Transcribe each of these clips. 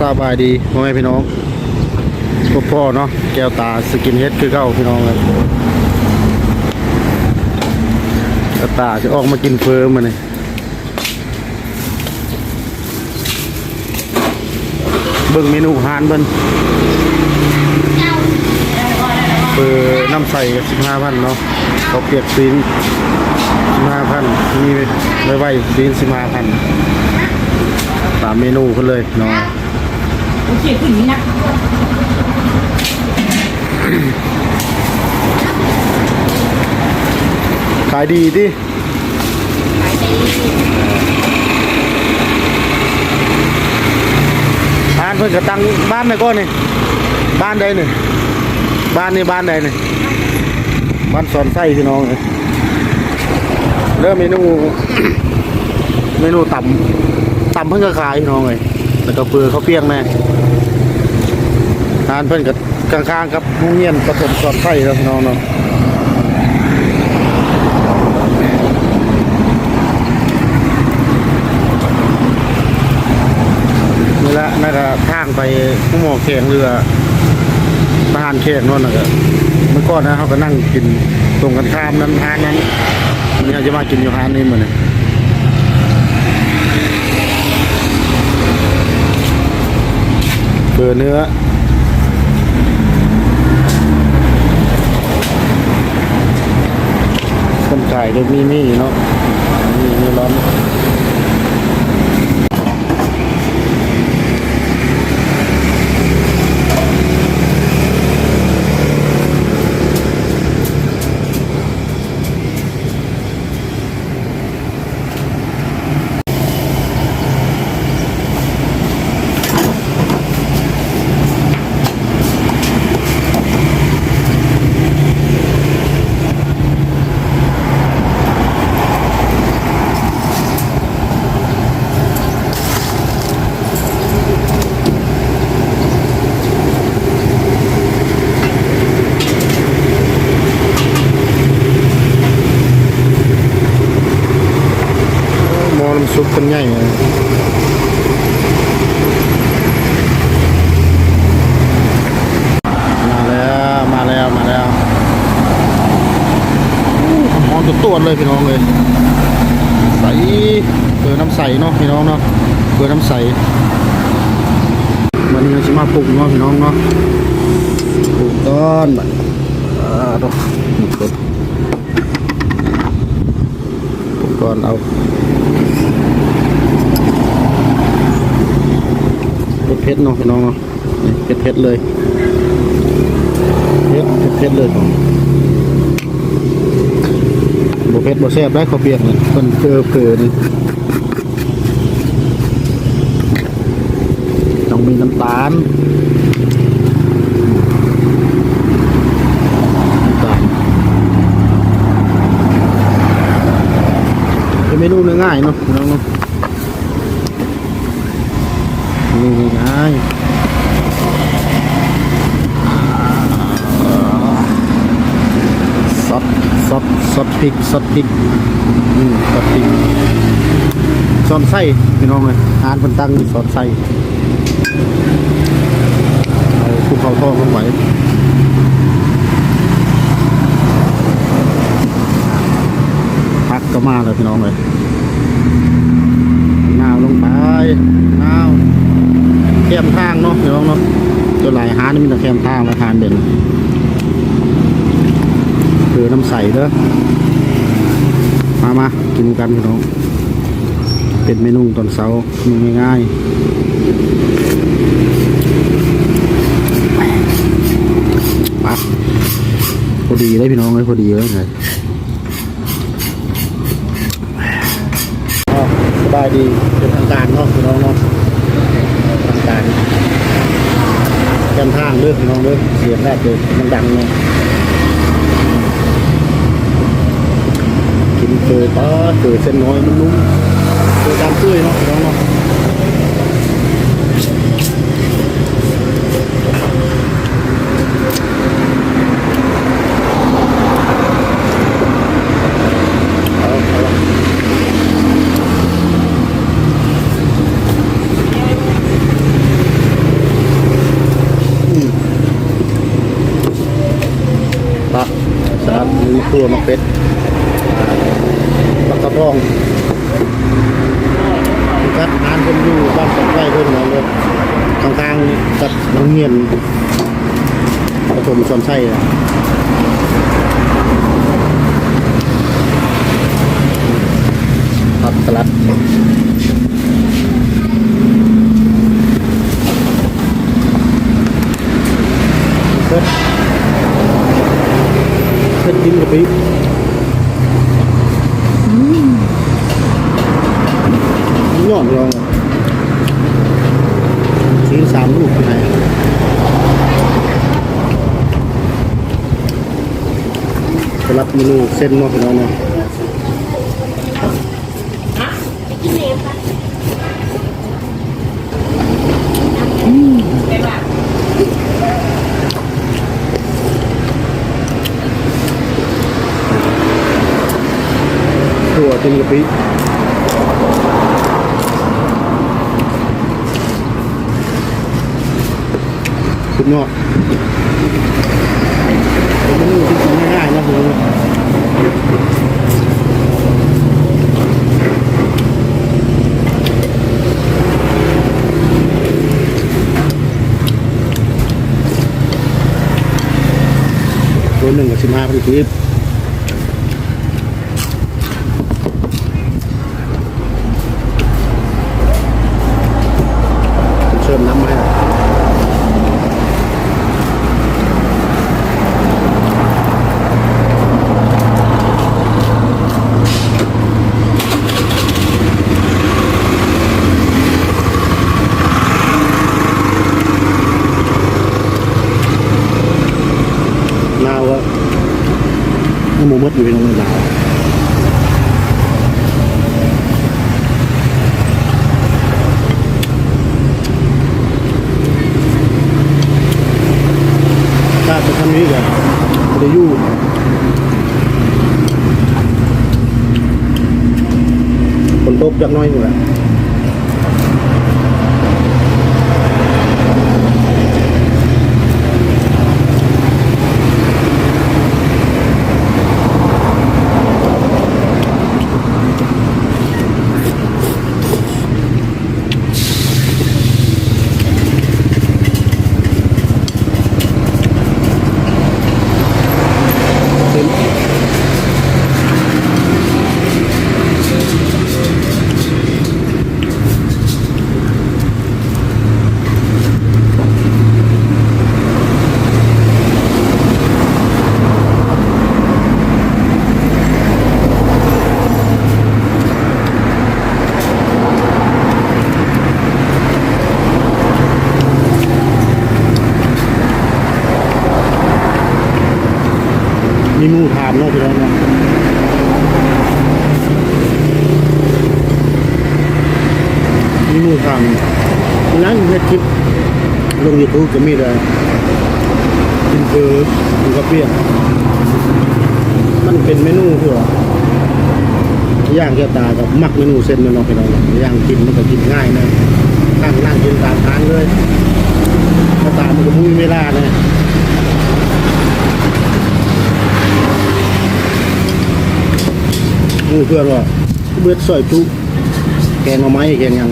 ສະບາຍດີພໍ່ແມ່ພີ່ນ້ອງ ພົບພໍ້ເນາະ ແກ້ວຕາສະກິນເຮັດຄືເກົ່າພີ່ນ້ອງເອີຍ. ແກ້ວຕາຊິອອກມາກິນເຝີມື້ນີ້. ເບິ່ງເມນູຮ້ານເພິ່ນ ເຝີນ້ຳໃສສິບຫ້າພັນເນາະ ເຂົ້າປຽກຊີ້ນສິບຫ້າພັນ ມີໄວໆຊີ້ນສິບຫ້າພັນ ຕາມເມນູເພິ່ນເລີຍເນາະ. ຂາຍດີຕິ? ຮ້ານເພິ່ນກະຕັ້ງບ້ານໃດກ່ອນນີ້? ບ້ານໃດນີ້? ບ້ານນີ້ບ້ານໃດນີ້? ບ້ານສອນໄຊພີ່ນ້ອງເອີຍ. ເລີ່ມເມນູ ເມນູຕຳ ຕຳເພິ່ນກະຂາຍພີ່ນ້ອງເອີຍ ແລ້ວກະເຝີເຂົ້າປຽກແດ່. ຮ້ານເພິ່ນກະ ຂ້າງໆກັບໂຮງຮຽນປະຖົມສອນໄຊເນາະພີ່ນ້ອງເນາະ. ນີ້ລະ ນັ້ນກະທາງໄປໂຮງໝໍແຂວງ ຫຼືວ່າທະຫານແຂວງເນາະ. ນັ້ນກະ ເມື່ອກ່ອນນະ ເຮົາກະນັ່ງກິນຕົງກັນຂ້າມນັ້ນ ຮ້ານນັ້ນ. ມື້ນີ້ເຮົາຈະມາກິນຢູ່ຮ້ານນີ້ມື້ນີ້. ເປີເນື້ອ ຄົນຂາຍກະມີໝີ່ເນາະ ໝີ່ເມລອນ. ໝໍ້ນ້ຳຊຸບເພິ່ນໃຫຍ່. ມາແລ້ວ ມາແລ້ວ ມາແລ້ວ. ໂອ້ ຮ້ອນຕວດໆເລີຍພີ່ນ້ອງເອີຍ. ໃສ ເປີນ້ຳໃສເນາະພີ່ນ້ອງເນາະ ເປີນ້ຳໃສ. ບາດນີ້ເຮົາຊິມາປຸງເນາະພີ່ນ້ອງເນາະ ປຸງກ່ອນບາດ. ອ່າ ປຸງກ່ອນ ເອົາເຜັດໆເນາະພີ່ນ້ອງເນາະ. ນີ້ເຜັດໆເລີຍ ເຜັດ ເຜັດໆເລີຍ. ບໍ່ເຜັດບໍ່ແຊບໄດ໋ ເຂົ້າປຽກນີ້ ເພິ່ນເຜີໆນີ້ ຕ້ອງມີນ້ຳຕານ ນ້ຳຕານ. ເປັນເມນູງ່າຍໆເນາະ ພີ່ນ້ອງເນາະ. ນີ້ງ່າຍ ຊອດ ຊອດ ຊອດພິກ ຊອດພິກ ອືມ ຊອດພິກ ສອນໄຊ ພີ່ນ້ອງເອີຍ. ຮ້ານເພິ່ນຕັ້ງຢູ່ສອນໄຊ ເອົາພູເຂົາທອງລົງໄປ. ຜັກກະມາແລ້ວ ພີ່ນ້ອງເອີຍ. ນາວລົງໄປ ນາວ ແຄມທາງເນາະ ພີ່ນ້ອງເນາະ. ສ່ວນຫຼາຍຮ້ານມີແຕ່ແຄມທາງ ແລະ ຮ້ານເດັ່ນ ຄືນ້ຳໃສເດີ. ມາ ມາກິນນຳກັນພີ່ນ້ອງ ເປັນເມນູຕອນເຊົ້າ ເມນູງ່າຍໆ. ປັບ ພໍດີເລີຍ ພີ່ນ້ອງເອີຍ ພໍດີເລີຍ. ສະບາຍດີເປັນທາງການເນາະ ພີ່ນ້ອງເນາະ ທາງການ ແຄມທາງເດີພີ່ນ້ອງເດີ. ສຽງແດດເດີ ມັນດັງເນາະ. ກິນເຝີ ປາດ ເຝີເສັ້ນນ້ອຍ ມັນນຸ້ມ ເຝີຕາມເປື່ອຍເນາະ ພີ່ນ້ອງເນາະ. ເອົາ ເອົາລະ. ຄົວໝາກເປັດ ປາກກະພອງ ພິກັດຮ້ານເພິ່ນຢູ່ບ້ານປາກໄວເພິ່ນເນາະ ຂ້າງໆ ກັບໂຮງຮຽນປະຖົມສອນໄຊ. ຜັກສະຫຼັດ ເຜັດ ເຜັດກິນກະປິ ອືມ ຍອດລອງ ຊີ້ນສາມລູກໃຫ້ ສຳລັບເມນູເສັ້ນເນາະ ພີ່ນ້ອງເນາະ. ຖົ່ວກິນກະປິ ສຸດຍອດ. ເປັນເມນູທີ່ກິນງ່າຍໆເນາະ ໂລໜຶ່ງກໍສິບຫ້າພັນກີບ. ເສີມນ້ຳໃຫ້ ນາວ ຍັງບໍ່ໝົດຢູ່ ພີ່ນ້ອງເອີຍ ລາວ ຖ້າໄປທາງນີ້ກໍບໍ່ໄດ້ຢູ່ ຝົນຕົກຈັກໜ້ອຍພຸ້ນແຫຼະ. ມີໝູ່ຖາມເນາະ ພີ່ນ້ອງເນາະ ມີໝູ່ຖາມ ນັ້ນເຮັດຄລິບລົງຢູທູບກໍມີແຕ່ ກິນເຝີ ກິນເຂົ້າປຽກ ມັນເປັນເມນູທີ່ວ່າ ຢ່າງແກ້ວຕາກໍມັກເມນູເສັ້ນແມ່ນບໍ່ ພີ່ນ້ອງ? ຢ່າງກິນມັນກໍກິນງ່າຍນະ ນັ່ງ ນັ່ງກິນຕາມທາງເລີຍ ແກ້ວຕາມັນກໍບໍ່ມີເວລານະ ໝູ່ເພື່ອນວ່າ ເຮັດຊອຍຈຸ ແກງໜໍ່ໄມ້ ແກງຫຍັງ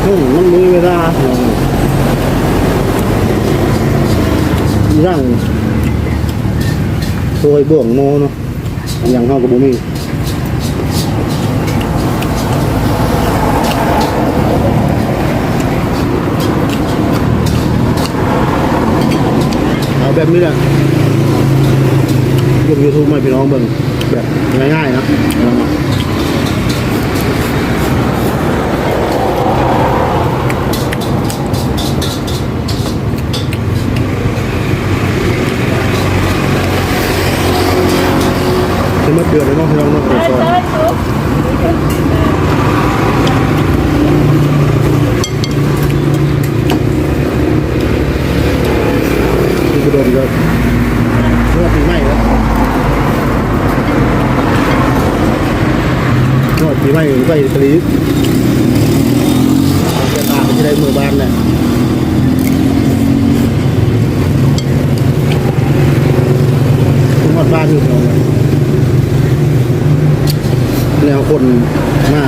ໂອ້ ມັນບໍ່ມີເວລາ ຢ່າງຊອຍບ່ວງໝໍ້ເນາະ ຫຍັງເຮົາກໍບໍ່ມີ ເອົາແບບນີ້ແຫຼະ ລົງຢູທູບໃຫ້ພີ່ນ້ອງເບິ່ງ ແບບງ່າຍໆເນາະ ຈະມາເດືອນເນາະ ພີ່ນ້ອງເນາະ ເປີດຊອຍ. ອີກບໍ່ດົນກໍຮອດປີໃໝ່ແລ້ວ ຮອດປີໃໝ່ໄປອີຕາລີ ແຕ່ຕາກໍຊິໄດ້ເມືອບ້ານແຫຼະ. ຄົນມາ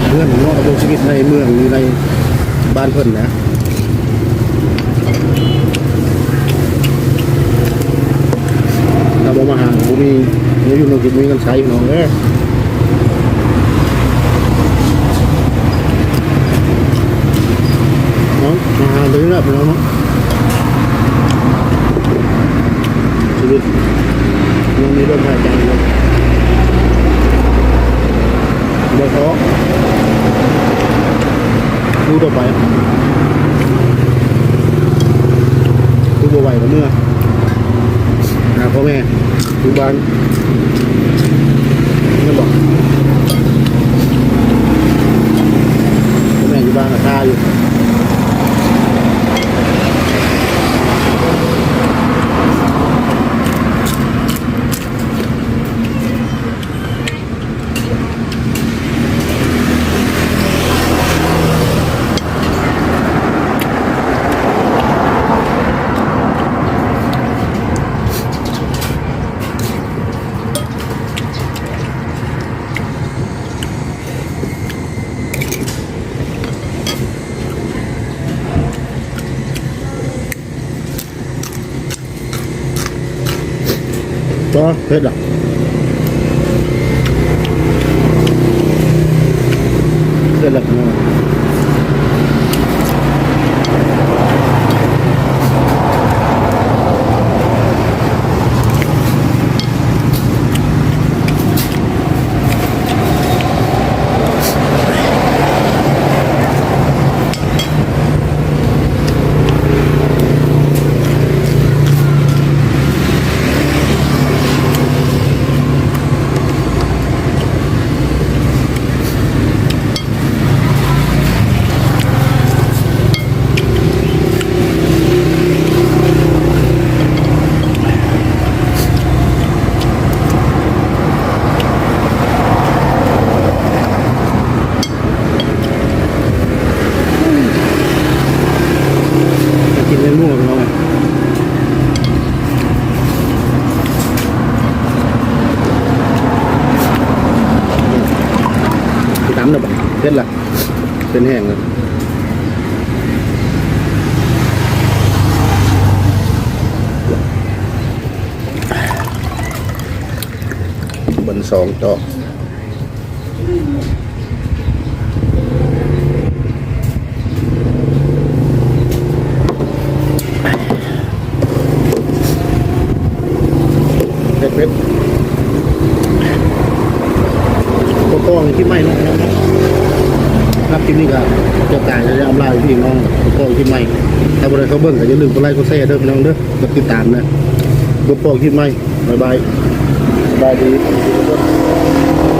ເຮືອນເນາະ ດຳລົງຊີວິດໃນເມືອງ ຢູ່ໃນບ້ານເພິ່ນນະ. ຖ້າບໍ່ມາຫາ ບໍ່ມີແນວຢູ່ແນວກິນ ບໍ່ມີເງິນໃຊ້ ພີ່ນ້ອງເອີຍ. ເນາະ ມາຫາເລື່ອຍ ພີ່ນ້ອງເນາະ. ຊີວິດຍັງມີລົມຫາຍໃຈຢູ່ ບໍ່ທໍ້ ສູ້ຕໍ່ໄປ. ຄືບໍ່ໄຫວກໍເມືອຫາພໍ່ແມ່ຢູ່ບ້ານ ແມ່ນບໍ່? ພໍ່ແມ່ຢູ່ບ້ານກໍຖ້າຢູ່. ບໍ່ເຜັດດອກ ເຜັດແລ້ວ. ກິນແຕ່ໝູ ພີ່ນ້ອງເອີຍ. ຊິຕຳແລ້ວບາດ ເຜັດລະ ເປັນແຫ້ງລະ ເບິ່ງສອງຈອກ. ເຜັດໆ ບໍ່ຕ້ອງຄິດໃໝ່ເນາະ ພີ່ນ້ອງເນາະ. ສຳລັບຄລິບນີ້ກໍຈະຕາຍແລ້ວ ອຳລາພີ່ນ້ອງ ບໍ່ຕ້ອງຄິດໃໝ່. ຖ້າຜູ້ໃດເຂົ້າເບິ່ງກໍຢ່າລືມກົດໄລກົດແຊເດີພີ່ນ້ອງເດີ ກົດຕິດຕາມນະ. ບໍ່ຕ້ອງຄິດໃໝ່. ບາຍບາຍ ສະບາຍດີທຸກຄົນ.